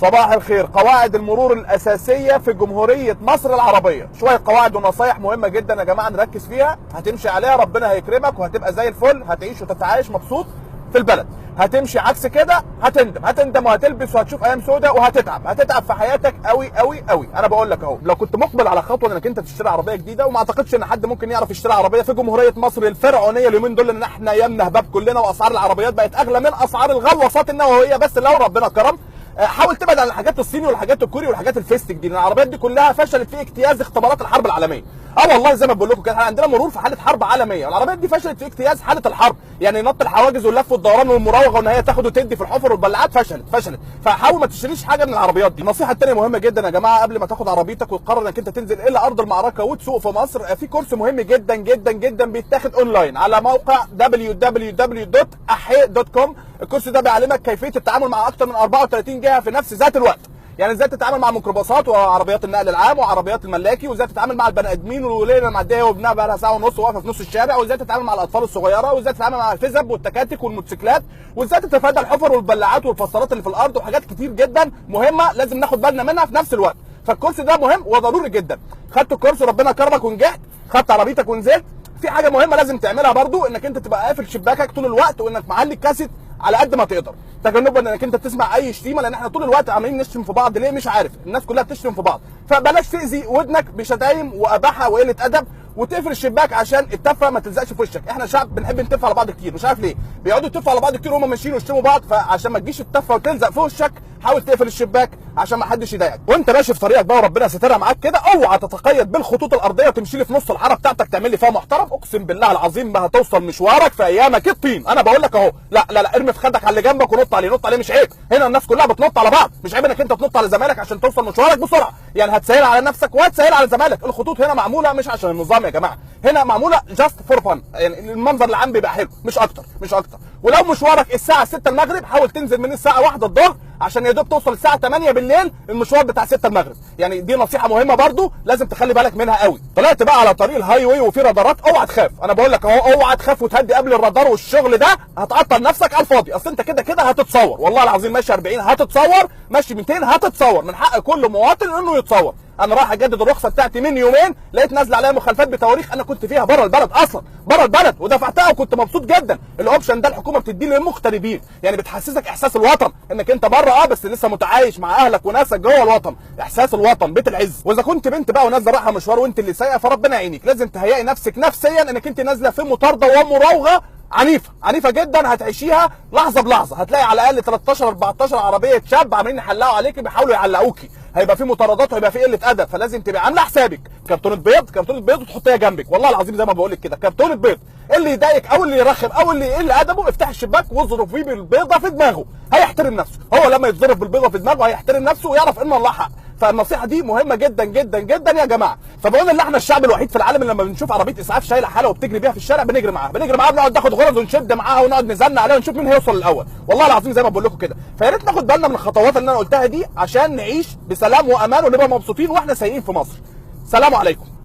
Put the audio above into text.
صباح الخير. قواعد المرور الأساسية في جمهورية مصر العربية، شوية قواعد ونصايح مهمة جدا يا جماعة نركز فيها، هتمشي عليها ربنا هيكرمك وهتبقى زي الفل، هتعيش وتتعايش مبسوط في البلد. هتمشي عكس كده هتندم، هتندم وهتلبس وهتشوف ايام سودة وهتتعب، هتتعب في حياتك قوي قوي قوي. انا بقول لك اهو، لو كنت مقبل على خطوة انك انت تشتري عربية جديدة، وما اعتقدش ان حد ممكن يعرف يشتري عربية في جمهورية مصر الفرعونية اليومين دول، ان احنا يمنا هباب كلنا واسعار العربيات بقت اغلى من اسعار الغواصات النووية، بس لو ربنا كرم حاول تبعد عن الحاجات الصيني والحاجات الكوري والحاجات الفيستك دي، لان العربيات دي كلها فشلت في اجتياز اختبارات الحرب العالمية. والله زي ما بقول لكم كده، احنا عندنا مرور في حاله حرب عالمية، والعربيات دي فشلت في اجتياز حاله الحرب، يعني نط الحواجز واللف والدوران والمراوغه وان هي تاخد وتدي في الحفر والبلعات، فشلت. فحاول ما تشتريش حاجة من العربيات دي. النصيحة الثانية مهمة جدا يا جماعة، قبل ما تاخد عربيتك وتقرر انك انت تنزل الى ارض المعركة وتسوق في مصر، في كورس مهم جدا جدا جدا بيتاخد اونلاين على موقع www.ahe.com. الكورس ده بيعلمك كيفية التعامل مع اكثر من 34 جهة في نفس ذات الوقت، يعني ازاي تتعامل مع الميكروباصات وعربيات النقل العام وعربيات الملاكي، وازاي تتعامل مع البني ادمين والوليه اللي معدية وابنها بقى لها ساعة ونص واقفة في نص الشارع، وازاي تتعامل مع الاطفال الصغيرة، وازاي تتعامل مع الفزب والتكاتك والموتوسيكلات، وازاي تتفادى الحفر والبلاعات والفصلات اللي في الارض، وحاجات كتير جدا مهمة لازم ناخد بالنا منها في نفس الوقت. فالكورس ده مهم وضروري جدا. خدت الكورس ربنا كرمك ونجحت، خدت عربيتك ونزلت، في حاجة مهمة لازم تعملها برضو، انك انت تبقى قافل شباكك طول الوقت، وانك معلي الكاسيت على قد ما تقدر، تجنبا انك انت تسمع اي شتيمه، لان احنا طول الوقت عمالين نشتم في بعض ليه مش عارف، الناس كلها بتشتم في بعض، فبلاش تاذي ودنك بشتايم واباحه وقلة ادب، وتقفل الشباك عشان التفه ما تلزقش في وشك. احنا شعب بنحب نتف على بعض كتير، مش عارف ليه بيقعدوا يتفوا على بعض كتير وهم ماشيين ويشتموا بعض، فعشان ما تجيش التفه وتلزق في وشك حاول تقفل الشباك عشان ما حدش يضايقك. وانت ماشي في طريقك بقى وربنا سترها معاك كده، اوعى تتقيد بالخطوط الارضية وتمشي لي في نص الحارة بتاعتك تعمل لي فيها محترم، اقسم بالله العظيم ما هتوصل مشوارك في ايامك الطين. انا بقول لك اهو، لا لا لا، ارمي في خدك على اللي جنبك ونط عليه، نط عليه، مش عيب، هنا الناس كلها بتنط على بعض، مش عيب انك انت تنط على زمايلك عشان توصل مشوارك بسرعة، يعني هتسهل على نفسك وهتسهل على زمايلك. الخطوط هنا معمولة مش عشان النظام يا جماعة، هنا معمولة just for fun، يعني المنظر العام بيبقى حلو، مش اكتر مش اكتر. ولو مشوارك الساعة 6 المغرب حاول تنزل من الساعة 1 الظهر عشان يا دوب توصل الساعة 8 بالليل المشوار بتاع 6 المغرب، يعني دي نصيحة مهمة برضو لازم تخلي بالك منها قوي. طلعت بقى على طريق ال highway وفي رادارات، اوعى تخاف، انا بقول لك اهو اوعى تخاف وتهدي قبل الرادار والشغل ده، هتعطل نفسك على الفاضي، اصل انت كده كده هتتصور، والله العظيم ماشي 40 هتتصور، ماشي 200 هتتصور، من حق كل مواطن انه يتصور. انا رايح اجدد الرخصة بتاعتي من يومين لقيت نازله عليا مخالفات بتواريخ انا كنت فيها بره البلد اصلا، بره البلد ودفعتها وكنت مبسوط جدا. ال option ده الحكومة بتديه للمغتربين، يعني بتحسسك احساس الوطن انك انت بره بس لسه متعايش مع اهلك وناسك جوه الوطن، احساس الوطن بيت العز. واذا كنت بنت بقى ونازلة رايحة مشوار وانت اللي سايقه، فربنا يعينك، لازم تهيئي نفسك نفسيا انك انت نازله في مطاردة ومراوغه عنيفة عنيفة جدا، هتعيشيها لحظة بلحظة، هتلاقي على الاقل 13 14 عربية شاب عمالين يحلقوا عليكي بيحاولوا يعلقوكي، هيبقى في مطاردات وهيبقى في قلة ادب، فلازم تبقى عامله حسابك كرتونة بيض، كرتونة بيض وتحطيها جنبك، والله العظيم زي ما بقول لك كده، كرتونة بيض، اللي يضايقك او اللي يرخم او اللي يقل ادبه افتح الشباك واظرف فيه بالبيضه في دماغه، هيحترم نفسه، هو لما يتظرف بالبيضه في دماغه هيحترم نفسه ويعرف ان الله حق. فالنصيحه دي مهمة جدا جدا جدا يا جماعة. فبقول ان احنا الشعب الوحيد في العالم اللي لما بنشوف عربية اسعاف شايله حاله وبتجري بيها في الشارع بنجري معاها، بنجري معاها، بنقعد ناخد غرز ونشد معاها ونقعد نزن عليها ونشوف مين هيوصل الاول، والله العظيم زي ما بقول لكم كده. فيا ريت ناخد بالنا من الخطوات اللي انا قلتها دي عشان نعيش بسلام وامان ونبقى مبسوطين واحنا سايقين في مصر. سلام عليكم.